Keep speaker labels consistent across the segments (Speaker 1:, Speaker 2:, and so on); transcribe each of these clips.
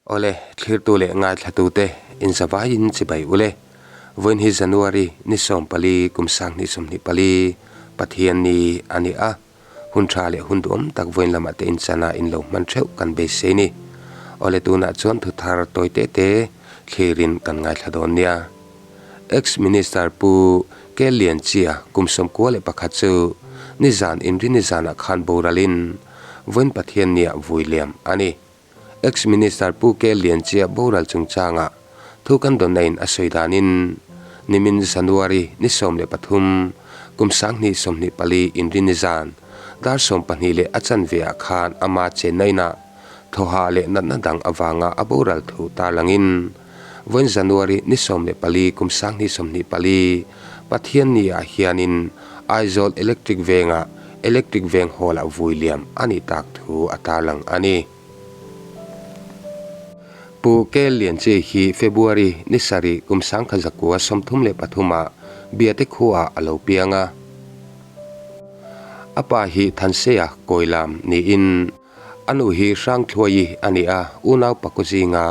Speaker 1: Awle, thlirtu leh ngaithlatute inzavaiin chibai ule. Vawiin hi January ni 14 kum 2024 Pathian ni a ni a. Hun tha leh hun duhawm tak vawiin lamah te inchana in lo hman theuh kan beisei ni. Awle tunah chuan thu thar tawi te te thlirin kan ngaithla dawn nia. Ex-Minister Pu Kel Lianchia kum 91 chu nizan inri nizanah khan boralin vawiin Pathian nia vui liam a ni. Ex-Minister Pu Kel Lianchia boral chungchangah thu kan dawnna-in a sawi danin, nimin January ni 13, kum 2024 inri nizan dar 12 leh a chanve ah khan ama chenna inah thawha leh natna dang avanga a boral thu tarlangin, vawiin January ni 14 kum 2024 Pathianni ah hianin Aizawl Electric Vengah Electric Veng Hall-ah vui liam a nih tak thu a tarlang a ni. Pu Kel Lianchi hi February ni sarih kum 1933 ah Biate khuaah a lo piang a. A pa hi Thanseia Kawilam niin a nu hi Hrangthluaii a ni a, unau pakua zinga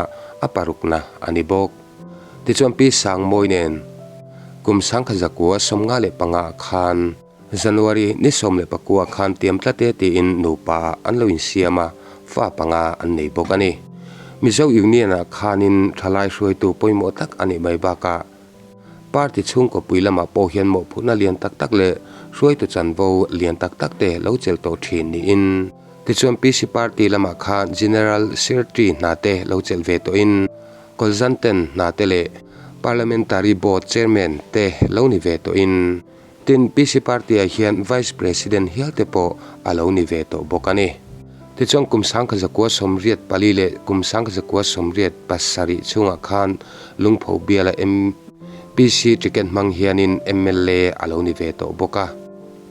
Speaker 1: a parukna a ni bawk. Tichuan Pi Sangmawi nen kum 1995 ah khan January ni 19 khan tiam tlat e tiin nupa an lo insiam a, fa panga an nei bawk a ni. Mizo Union-ah khanin thalai hruaitu pawimawh tak a nih mai bakah party chhungkaw pui lamah pawh hian mawhphurhna lian tak tak leh hruaitu chanvo lian tak tak te lo chelh tawh thin niin tichuan PC party lamah khan General Secretary hna te lo chelh ve tawhin Consultant hna te leh Parliamentary Board Chairman te lo ni ve tawhin Tin, PC Party-ah hian Vice President hial te pawh a lo ni ve tawh bawk a ni. Tichuan kum 1984 leh kum 1987 chhungah khan Lungpho biala MPC ticket hmang hianin mla a lo ni ve tawh bawk a.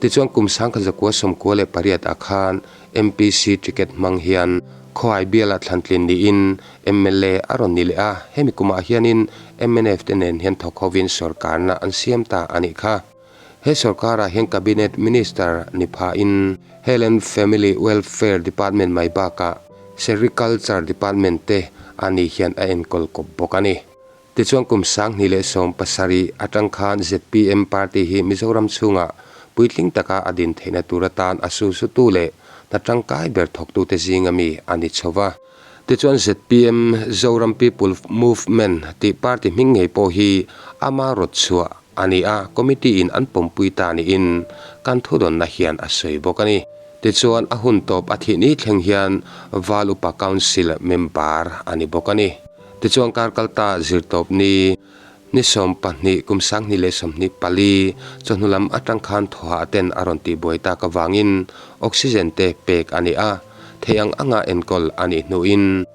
Speaker 1: Tichuan kum 1998 ah khan MPC ticket hmang hian Khawhai biala thlantlin niin mla a rawn ni leh a, hemi kumah hianin mnf te nen hian thawk hovin sorkarna an siam ta a nih kha. He sorkarah hian Cabinet Minister ni phahin Health and Family Welfare Department mai bakah Sericulture Department te a ni hian a enkawl kawp bawk a ni. Tichuan kum 2017 atang khan zpm party hi Mizoram chhungah puitling taka a din theihna tur atan a susutu leh hna tangkai ber thawktute zinga mi a ni chho va. Tichuan zpm Zoram People Movement tih party hming ngei pawh hi ama rawt chhuah a ni a, committee in an pawmpui ta niin kan thudawnna hian a sawi bawk a ni. Tichuan a hun tawp a thih ni thleng hian Val Upa Council member a ni bawk a ni. Tichuan kar kalta zirtawp ni ni 12 kum 2024 chawhnu lam atang khan thawhah ten a rawn tihbuai tak avangin oxygen te pek a ni a. Thei ang anga enkawl a nih hnuin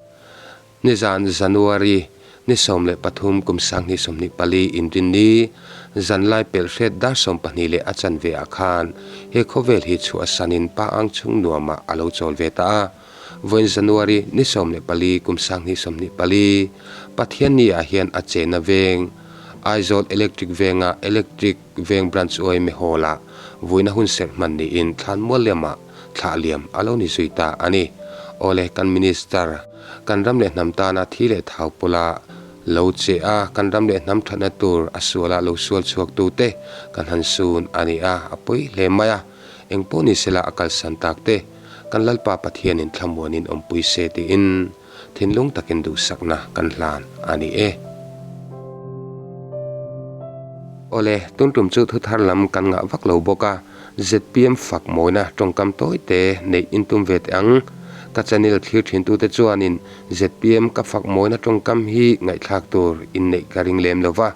Speaker 1: nizan January ni 13 kum 2024 inrinni zanlai pelh hret dar 12 leh a chanve ah khan he khawvel hi chhuahsanin pa ang chhung nuamah a lo chawl ve ta a. Vawiin January ni 14 kum 2024 Pathianni ah hian a chena veng Aizawl Electric Venga Electric Veng Branch Uaime Hall-ah vuina hun serh hman niin Thlanmual lamah thlah liam a lo ni zui ta a ni. Awle, kan Minister, kan ram leh hnam tana thi leh thau pawla lo che a, kan ram leh hnam thatna tur a suala lo sual chhuak tu te kan han sun a ni a, a pawi hle mai a, eng pawh ni sela a kalsan tak te kan Lalpa Pathianin thlamuanin awmpui se tiin thinlung takin duhsakna kan hlan a ni e. Awle, tun tum chu thuthar lam kan ngah vak lo bawk a, zpm fak mawina tawngkam tawi te neih in tum ve teh ang. Ka channel thlir thintute chuanin zpm ka fak mawina tawngkam hi ngaihthlak tur in neih ka ring lem lo va.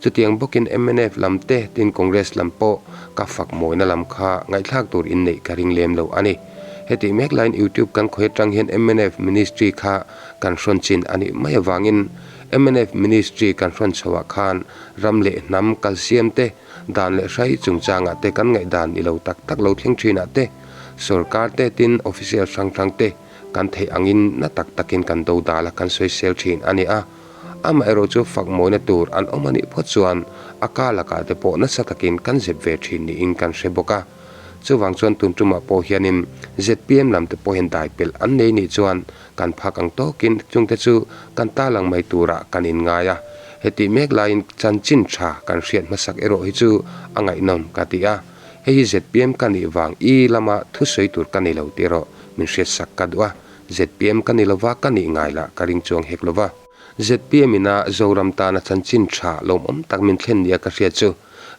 Speaker 1: Chutiang bawkin mnf lam te tin Congress lam pawh ka fak mawina lam kha ngaihthlak tur in neih ka ring lem lo a ni. Hetih mek laiin YouTube kan khawi atang hian mnf ministry kha kan hrawn chin a nih mai avangin mnf ministry kan hrawn chhoah khan ram leh hnam kalsiam te dan leh hrai chungchangah te kan ngaihdan ni lo tak tak lo thleng thinah te sorkar te tin official hrang hrang te kan theih angin na tak takin kan do dal a kan sawisel thin a ni a. Amaherawh chu fak mawina tur an awm a nih phawt chuan a ka lakah te pawh nasa takin kan zep ve thin niin kan hre bawk a. Chuvang chuan tun tumah pawh hianin zpm lam te pawh hian dai pelh an nei nih chuan kan phak ang tawkin chungte chu kan tarlang mai turah kan inngai a. Hetih mek laiin chanchin tha kan hriat hmasak erawh hi chu a ngaihnawm ka ti a. Hei hi zpm ka nih vang i lama thusawi tur ka ni lo tih erawh min hriatsak ka duh a. Zpm ka ni lova ka nih ngai lah ka ring chuang hek lova. Zpm ina Zoram tana chanchin tha lawmawm tak min thlen nia ka hriat chu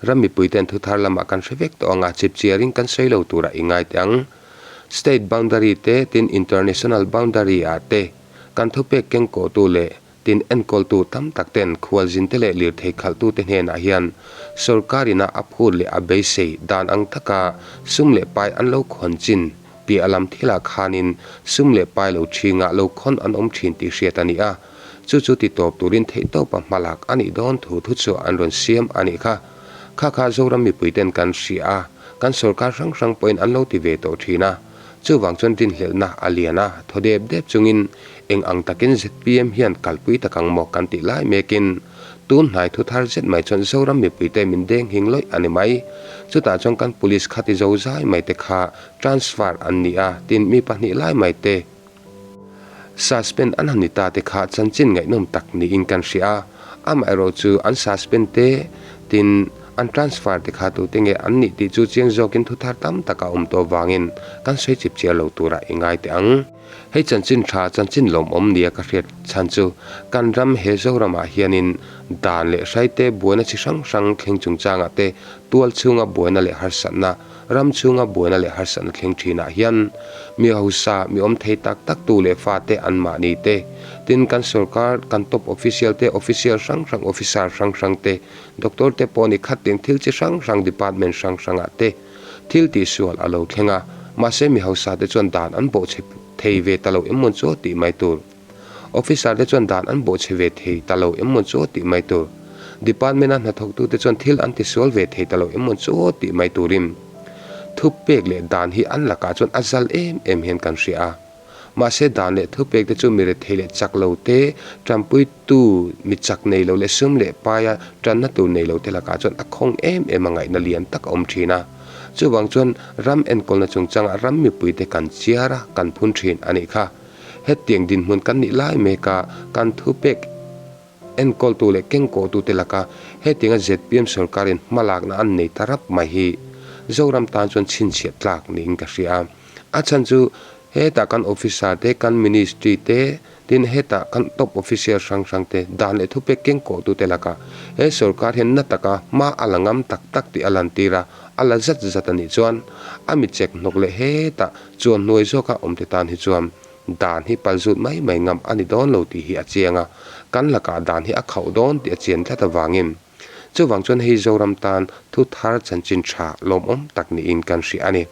Speaker 1: ram mipuiten thuthar lamah kan hre vek tawh anga chipchiarin kan sawi lo turah i ngai teh ang. State boundary te tin international boundary ah te kan thupek kengkawhtu leh tin enkawltu tam tak ten khualzinte leh lirthei khalhtute hnenah hian sorkar ina a phut leh a beisei dan ang taka sum leh pai an lo khawn chin piah lam thilah khanin sum leh pai lo ṭhingah lo khawn an awm ṭhin tih hriat a ni a. Chu chu ti tawp turin theihtawpa hmalak a nih dawn thu thu chu an rawn siam a nih kha. Kha kha Zoram mipuiten kan hria a, kan sorkar hrang hrang pawhin an lo ti ve tawh ṭhin a. Chuvang chuan rinhlelhna a lian a, thaw dep dep chungin eng ang takin zpm hian kalpui tak ang maw kan tih lai mekin tun hnai thu thar zet mai chuan Zoram mipuite min deng hing lawih a ni mai. Chutah chuan kan police khati zozai mai te kha transfer an ni a, tin mi pahnih lai mai te Suspend an han ni ta te kha chanchin ngaihnawm tak niin kan hria a, amaherawh chu an suspend te tin an transfer te kha tute nge an nih tih chu chiang zawkin thu thar tam tak a awm tawh vangin kan sawi chip chiar lo turah i ngai teh ang. Hei chanchin tha chanchin lawmawm nia ka hriat chhan chu kan ram he Zoramah hianin dan leh hraite buaina chi hrang hrang thleng chungchangah te tual chhunga buaina leh harsatna Ram chhunga buaina leh harsatna thleng thinah hian mi hausa, mi awm thei tak tak tu leh fate an mahni te, tin kan sorkar, kan top official te, official hrang hrang, officer hrang hrang te, doctor te pawh ni khat ding thil chi hrang hrang department hrang hrangah te thil tihsual a lo thleng a, mahse mi hausa te chuan dan an bawhchhe thei ve ta lo em mawn chu tih mai tur. Officer te chuan dan an bawhchhe ve thei ta lo em maw chu tih mai tur. Department a hnathawktute chuan thil an tisual ve thei ta lo em maw chu tih mai turin thupek leh dan hi an lakah chuan a zal em em hian kan hria a. Mahse dan leh thupek te chu mi rethei leh chak lo te, tanpuitu mi chak nei lo leh sum leh paia tanna tur nei lo te lakah chuan a khawng em em a ngaihna lian tak a awm thin a. Chuvang chuan ram enkawlna chungchangah ram mipuite kan chiar a, kan phun thin a nih kha. Hetiang dinhmun kan nih lai meka kan thupek enkawltu leh kengkawhtute laka hetianga zpm sorkarin hmalakna an nei ta rap mai hi Zoram tan chuan chhinchhiah tlak niin ka hria a. A chhan chu hetah kan officer te, kan ministry te, tin hetah kan top official hrang hrang te dan leh thupek kengkawhtute laka he sorkar hian na taka hma a la ngam tak tak tih a lantir a, a la zat zat a nih chuan a mi chek hnawk leh hetah Chuan hnuai zawka awmte tan hi chuan dan hi palzut mai mai ngam a ni dawn lo tih hi a chiang a, kan lakah dan hi a khauh dawn tih a chian tlat avangin. Chuvang chuan hei Zoram tan thu thar chanchin tha lawmawm tak niin kan hria a ni.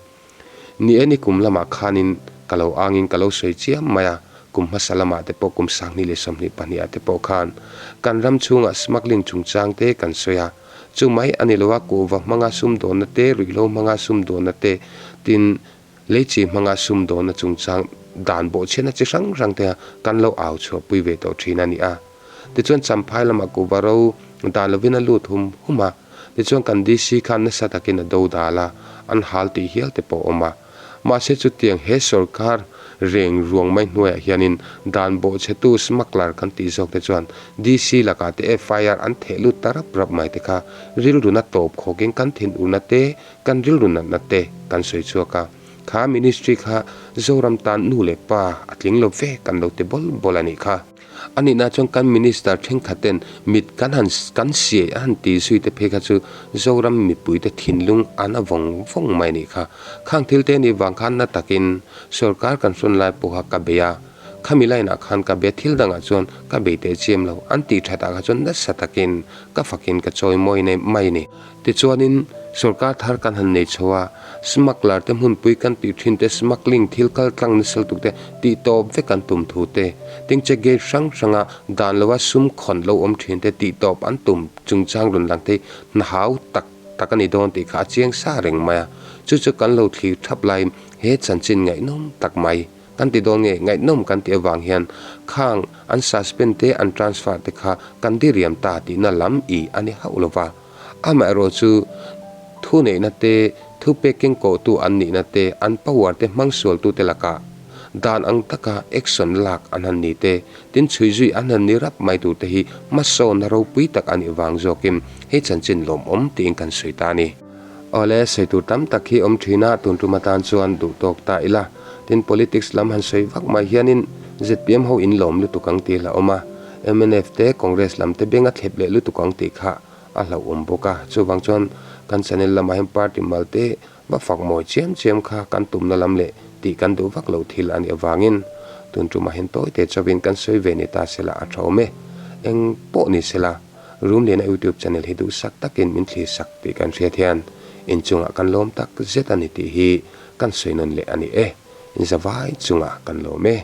Speaker 1: Ni e ni kum lamah khanin ka lo angin ka lo sawi chiam mai a, kum hmasa lamah te pawh kum 2022 ah te pawh khan kan ram chhungah smuggling chungchang te kan sawi a, chu mai a ni lo a, kuhva hmanga sumdawnna te, ruihhlo hmanga sumdawnna te, tin Leichi hmanga sumdawnna chungchang dan bawhchhiatna chi hrang hrang te kan lo au chhuahpui ve tawh thin a ni a. Tichuan Champhai lamah kuhva ro dan lovin a lut hum hum a, tichuan kan DC khan nasa takin a do dal a, an hal tih hial te pawh a awm a. Mahse chutiang he sorkar reng ruang mai hnuaiah hianin dan bawhchhetu smuggler kan tih zawk te chuan DC lakah te FIR an theh lut ta rap rap mai te kha rilruna tawp khawkin kan thinurna te Kan rilru natna te kan sawi chhuak a, kha ministry kha Zoram tan nu leh pa a tling lo ve kan lo ti bawl bawl a nih kha. A nihna chuan kan minister thenkhat ten mit kan han kan siai a han ti zui te phei kha chu Zoram mipui te thinlung an a vawng vawng mai a nih kha. Khang thil te nih vang khan na takin sorkar kan hrawn lai pawha ka bei a, khami line ah khan ka be thil dangah chuan ka bei teh chiam lo an tih that ah kha chuan nasa takin ka fakin ka chawi mawi mai a ni. Tichuanin, sorkar thar kan han nei chho a, smuggler te hmunpui kan tih thin te, smuggling thil kal tlang nasal tuk te tih tawp vek an tum thu te, tingche gate hrang hranga dan loa sum khawn lo awm thin te tih tawp an tum chungchang rawn lang te hna hau tak tak a ni dawn tih kha a chiang sa reng mai a. Chu chu kan lo thlir thap laiin he chanchin ngaihnawm tak mai. Kan ti dawn nge, ngaihnawm kan tih avang hian khang an suspend te an transfer te kha kan diriam ta tihna lam i a ni hauh lo va. Amaherawhchu thuneihna te. Thupek kengkawhtu an nihna te, an power te hmang sualtute lakah dan ang taka action lak an han ni te, tin chhui zui an han ni rap mai tur te hi hmasawnna ropui tak a nih vang zawkin hei chanchin lawmawm tiin kan sawi ta a ni. Awle, sawi tur tam tak hi awm thin a, tun tum atan chuan duh tawk ta ila. Tin, politics lam han sawi vak mai hianin zpm ho in lawm lutuk ang tih hlauhawm a, mnf te, Congress lam te beng a thlep leh lutuk ang tih kha a hlauhawm bawk a. Chuvang chuan kan channel lamah hian party mal te va fak mawi chiam chiam kha kan tumna lam leh tih kan duh vak loh thil a nih avangin tun tumah hian tawi te chauhin kan sawi ve ni ta sela a tha awm e. Eng pawh ni sela Rumliana YouTube channel hi duhsak takin min thlir sak tih kan hriat hian inchungah kan lawm tak zet a ni tih hi kan sawi nawn leh a ni e. Inzavai chungah kan lawm e.